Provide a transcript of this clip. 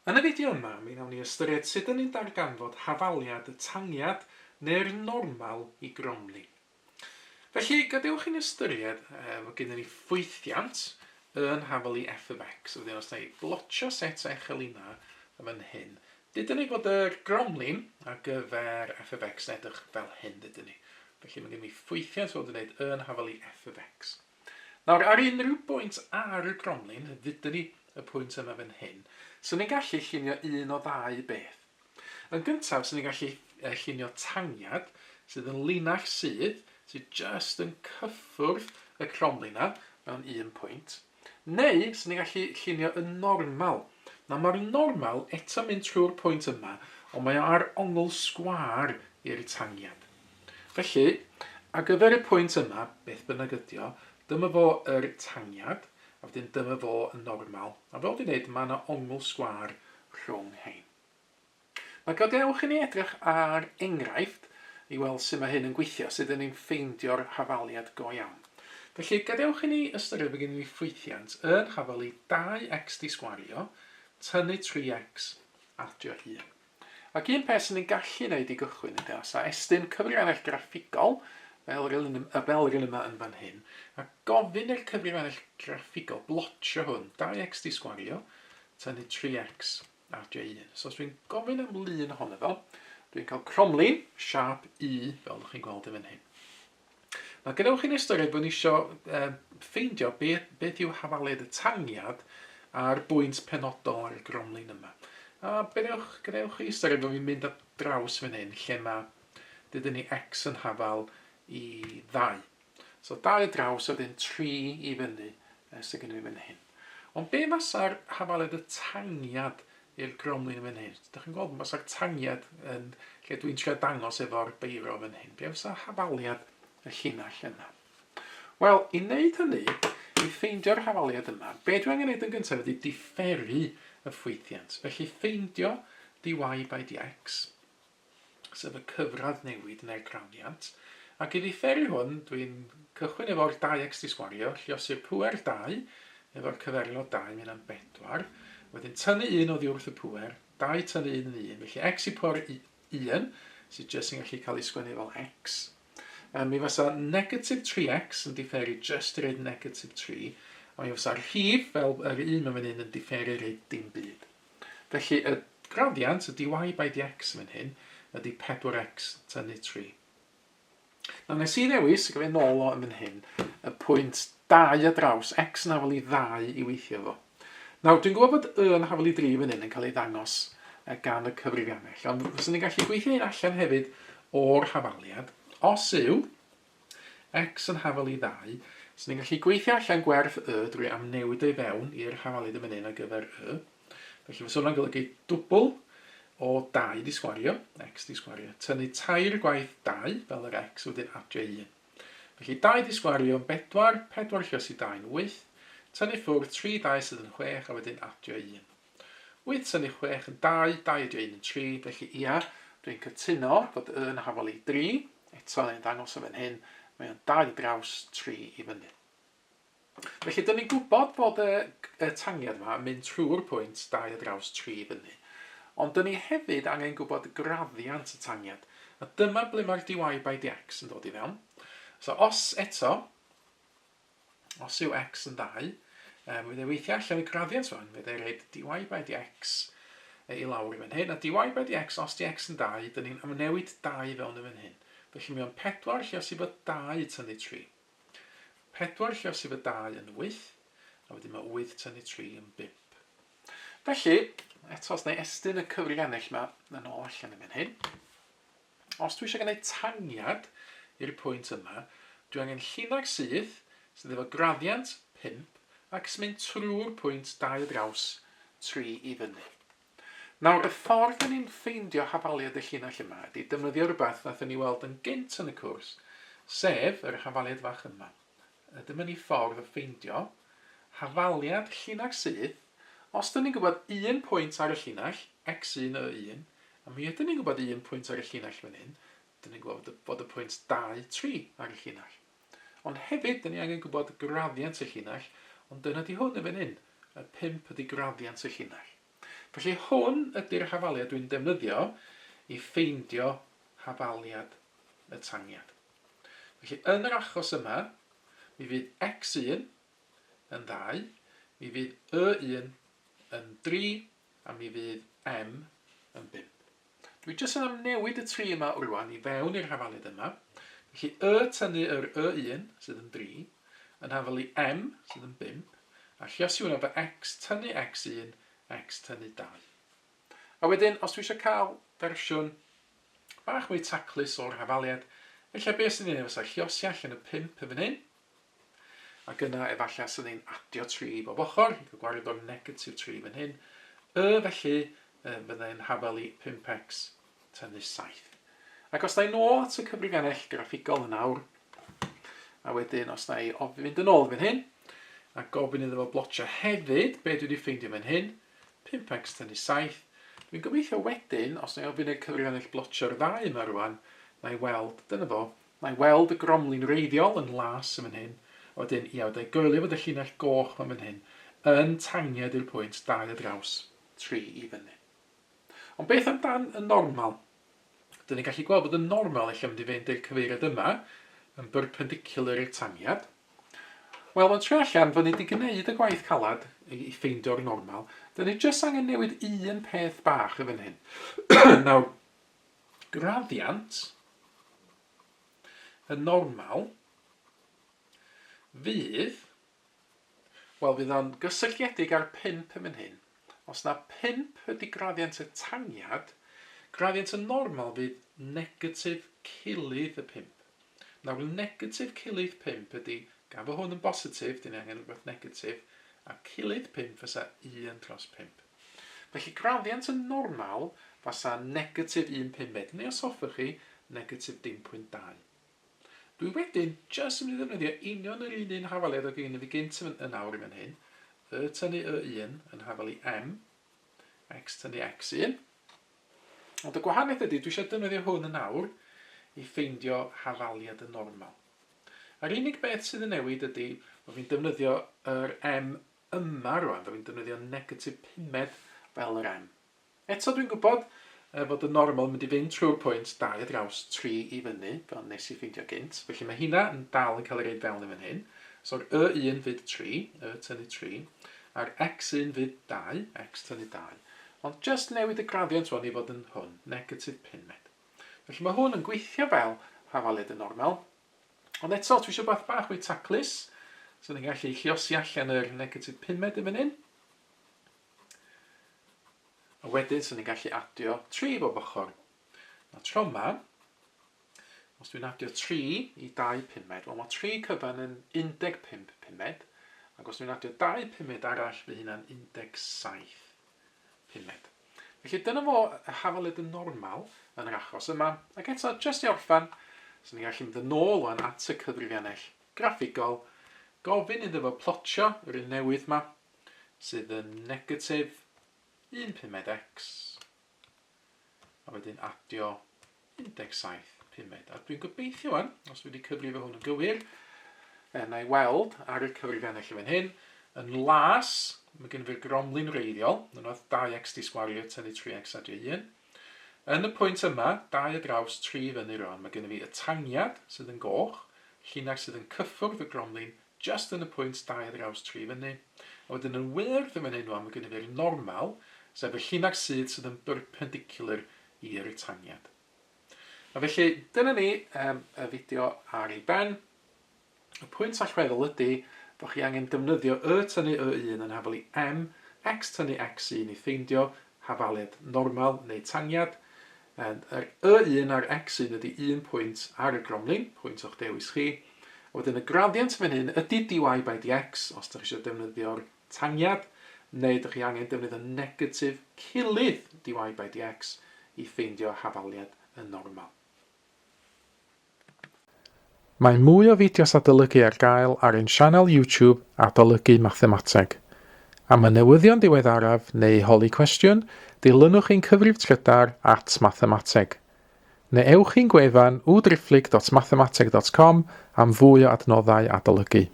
Yn y fideo yma, mi wnawn ni ystyried sut 'dyn ni'n darganfod hafaliad y tangiad neu'r normal i gromlin. Felly, gadewch i ni ystyried fod gennym ni ffwythiant yn hafal i f of x. Wedyn, os wna i blotio set o echelinau yn fan hyn, dydyn ni fod yr gromlin ar gyfer f of x yn edrych fel hyn, dydyn ni. Felly, mae gennym ni ffwythiant fel dwi'n dweud yn hafal i f of x. Nawr, ar unrhyw bwynt ar y gromlin, ddudwn ni y pwynt yma fan hyn, 'swn i'n gallu llunio un o ddau beth. Yn gyntaf, 'swn i'n gallu llunio tangiad sydd yn linell sydd, sydd jyst yn cyffwrdd y cromlin 'na mewn un pwynt. Neu, 'swn i'n gallu llunio y normal. Nawr, mae'r normal eto'n mynd trwy'r pwynt yma, ond mae o ar ongl sgwâr i'r tangiad. Felly, ar gyfer y pwynt yma, beth bynnag ydi o, dyma fo yr tangiad, a wedyn dyma fo y normal. A fel dwi'n dweud, mae yna ongl sgwâr rhwng hein. Mae gadewch i ni edrych ar enghraifft i weld sut mae hyn yn gweithio, sut ydyn ni'n ffeindio'r hafaliad go iawn. Felly, gadewch i ni ystyried bod gennym ni ffwythiant yn hafal i 2x di sgwario, tynnu 3x, adio 1. Ac un peth sy'n ni'n gallu wneud i gychwyn ydy os a estyn cyfrifiannell graffigol, fel yr un, fel yr un yma yn fan hyn, a gofyn i'r cyfrifiannell graffigol blotio hwn, 2x di sgwario, tynnu 3x adio 1. So os dwi'n gofyn am lun ohono fo, dwi'n cael cromlin, siâp U, fel ydych chi'n gweld yn fan hyn. Nawr gadewch i ni ystyried bod ni eisiau ffeindio beth, beth yw hafaliad y tangiad ar bwynt penodol ar y gromlin yma. A gadewch, gadewch i ystyried bod fi'n mynd ar draws fan hyn lle mae, dydyn ni x yn hafal i 2. So 2 ar draws a wedyn 3 i fyny sydd gen i fan hyn. Ond be fasa'r hafaliad y tangiad i'r gromlin yn fan hyn. Dych chi'n gweld, fysa'r tangiad yn lle dwi'n trio dangos efo'r beiro fan hyn. Be fysa hafaliad y llinell yna? Wel, i wneud hynny, i ffeindio'r hafaliad yma, be dwi angen wneud yn gyntaf ydy diferu y ffwythiant. Felly ffeindio dy by dx, sef y cyfradd newid neu'r graddiant. Ac i ddifferu hwn, dwi'n cychwyn efo'r 2x di sgwario, lluosi'r pŵer 2 efo'r cyferlod 2, mae hynna'n 4. Wedyn tynnu 1 oddi wrth y pŵer, 2 tynnu 1 yn 1, felly x i pŵer 1, sydd jyst yn gallu cael ei sgwennu fel x. Mi fysa negatif 3x yn diferu jyst i roid negatif 3, a mi fysa'r rhif fel yr un mewn fan hyn yn diferu roid dim byd. Felly y graddiant, y dy by dx yn fan hyn, ydy 4x tynnu 3. Nawr nes i ddewis, ac fe nôl o yn fan hyn, y pwynt 2 a draws, x yn hafal i 2 i weithio fo. Nawr, dwi'n gwybod bod y yn hafal i 3 fan hyn yn cael ei ddangos gan y cyfrifiannell, ond fyswn i'n gallu gweithio hyn allan hefyd o'r hafaliad. Os yw x yn hafal i ddau, so ni'n gallu gweithio allan gwerth y drwy amnewid o'i fewn i'r hafaliad yn fan hyn ar gyfer y. Felly fysa hwnna'n golygu dwbl o 2 di sgwario, x di sgwario, tynnu tair gwaith 2 fel yr x, wedyn adio 1. Felly 2 di sgwario yn 4, 4 lluosi 2 yn 8, tynnu ffwrdd 3, 2 sydd yn 6, a wedyn adio 1. 8 tynnu 6 yn 2, 2 adio 1 yn 3, felly ia, dwi'n cytuno bod y yn hafal i 3, eto yn ddangos yn fan hyn, mae o'n 2 draws 3 i fyny. Felly, dyn ni'n gwybod bod y, y tangiad yma yn mynd trwy'r pwynt 2 a draws 3 i fyny. Ond dyn ni hefyd angen gwybod graddiant y tangiad. A dyma ble mae'r dy by dx yn dod i fewn. So os eto, Os yw x yn 2, um, fydd e weithio allan y graddiant rwan, fydd e reid dy by dx i lawr i fan hyn, a dy by dx, os di x yn 2, dyn ni'n amnewid 2 fewn yn fan hyn. Felly mae o'n 4 lle os i fod 2 tynnu 3. 4 lle os i fod 2 yn 8, a wedyn mae 8 tynnu 3 yn 5. Felly, eto os na i estyn y cyfrifiannell yma yn ôl allan yn fan hyn, Os dwi eisiau gwneud tangiad i'r pwynt yma, dwi angen llinell syth sydd efo graddiant 5 ac sy'n mynd trwy'r pwynt 2 draws 3 i fyny. Nawr, y ffordd dyn ni'n ffeindio hafaliad y llinell yma ydy defnyddio rhywbeth nathon ni weld yn gynt yn y cwrs, sef yr hafaliad fach yma. Dyma ni ffordd o ffeindio hafaliad llinell syth os dyn ni'n gwybod un pwynt ar y llinell, x1, y1, A mi ydyn ni'n gwybod un pwynt ar y llinell fan hyn, dyn ni'n gwybod bod y pwynt 2, 3 ar y llinell. Ond hefyd, dyn ni angen gwybod graddiant y llinell, ond dyna di hwn yn fan hyn, y 5 ydy graddiant y llinell. Felly hwn ydy'r hafaliad dwi'n defnyddio i ffeindio hafaliad y tangiad. Felly yn yr achos yma, mi fydd x1 yn 2, mi fydd y1 yn 3, a mi fydd m yn 5. Dwi jyst yn amnewid y 3 yma rwan i fewn i'r hafaliad yma. Felly y tynnu yr y1, sydd yn 3, yn hafal i m, sydd yn 5, a lluosi hwnna efo x tynnu x1, x tynnu 2. A wedyn, os dwi eisiau cael fersiwn bach mwy taclus o'r hafaliad, ella be sy'n ei wneud fysa lluosi allan y 5 yn fan hyn, ac yna efallai sy'n ni'n adio 3 i bob ochr, i gael gwared o'r negatif 3 fan hyn. Y felly, fyddai'n hafal i 5x tynnu 7. Ac os na i nôl at y cyfrifiannell graffigol yn awr, a wedyn os na i fynd yn ôl fan hyn, a gofyn iddo fo blotio hefyd be dwi wedi ffeindio fan hyn, 5x tynnu 7, dwi'n gobeithio wedyn, os na i ofyn i'r cyfrifiannell blotio'r ddau yma rwan, na i weld, dyna fo, na i weld y gromlin wreiddiol yn las yn fan hyn, a wedyn, ia, wedyn goelio fod y llinell goch yma fan hyn yn tangiad i'r pwynt 2 ar draws 3 i fyny. Ond beth amdan y normal? Dyn ni'n gallu gweld bod y normal ella mynd i fynd i'r cyfeiriad yma, yn berpendicular i'r tangiad. Wel, mae'n trio allan fod ni wedi gwneud y gwaith calad i, i ffeindio'r normal. Dyn ni jyst angen newid un peth bach yn fan hyn. Nawr, graddiant y normal fydd Wel, fydd o'n gysylltiedig â'r pump yn fan hyn. Os na pump ydy graddiant y tangiad, graddiant y normal fydd negatif cilydd y pump. Nawr, negatif cilydd pump ydy, gan fod hwn yn bositif, dyn ni angen rhywbeth negatif, a cilydd pump fysa 1 dros pump. Felly graddiant y normal fasa negatif 1 pumed, neu os hoffech chi, negatif dim pwynt 2. Dwi wedyn jyst yn mynd i ddefnyddio union yr un un hafaliad o gyn i fi gynt yn, yn awr i fan hyn. Y tynnu y1 yn hafal i m, x tynnu x1. Ond y gwahaniaeth ydy, dwi eisiau defnyddio hwn yn awr i ffeindio hafaliad y normal. A'r unig beth sydd yn newid ydy bod fi'n defnyddio yr m yma rwan, bod fi'n defnyddio negatif pumed fel yr m. Eto dwi'n gwybod fod y normal yn mynd i fynd trwy'r pwynt 2 ar draws 3 i fyny, fel nes i ffeindio gynt. Felly mae hynna yn dal yn cael ei roid fewn yn fan hyn. So'r y1 fydd 3, y tynnu 3, a'r x1 fydd 2, x tynnu 2. Ond jyst newid y graddiant rwan i fod yn hwn, negatif pumed. Felly mae hwn yn gweithio fel hafaliad y normal. Ond eto, dwi eisiau beth bach mwy taclus, so ni'n gallu lluosi allan yr negatif pumed yn fan hyn. A wedyn, swn i'n gallu adio 3 i bob ochr. Nawr tro yma, os dwi'n adio 3 i 2 pumed, wel mae 3 cyfan yn 15 pumed, ac os dwi'n adio 2 pumed arall, fydd hynna'n 17 pumed. Felly dyna fo y hafaled yn normal yn yr achos yma. Ac eto, jyst i orffan, swn i'n gallu mynd yn ôl wan at y cyfrifiannell graffigol, gofyn iddo fo plotio yr un newydd yma, sydd yn negatif 1 pumed x, a wedyn adio 17 pumed. A dwi'n gobeithio wan, os dwi wedi cyfrifo hwn yn gywir, na i weld ar y cyfrifiannell yn fan hyn, yn las, mae gen fi'r gromlin wreiddiol, yn oedd 2x di sgwario tynnu 3x adio 1. Yn y pwynt yma, 2 ar draws 3 fyny rwan, mae gen fi y tangiad sydd yn goch, llinell sydd yn cyffwrdd y gromlin Jyst yn y pwynt 2 ar draws 3 fyny. A wedyn yn wyrdd yn fan hyn rwan, mae gennym ni'r normal, sef y llinell sydd sydd yn berpendicular i'r tangiad. A felly, dyna ni um, y fideo ar ei ben. Y pwynt allweddol ydy bod chi angen defnyddio y tynnu y1 yn hafal i m, x tynnu x1 i ffeindio hafaliad normal neu tangiad. And yr y1 a'r x1 ydy un pwynt ar y gromlin, pwynt o'ch dewis chi. A wedyn y graddiant fan hyn ydy dy by dx, os ydych chi eisiau defnyddio'r tangiad, neu ydych chi angen defnyddio negatif cilydd dy by dx i ffeindio hafaliad y normal. Mae mwy o fideos adolygu ar gael ar ein sianel YouTube Adolygu Mathemateg. Am y newyddion diweddaraf neu holi cwestiwn, dilynwch ein cyfrif trydar at mathemateg. Neu ewch i'n gwefan www.mathemateg.com am fwy o adnoddau adolygu.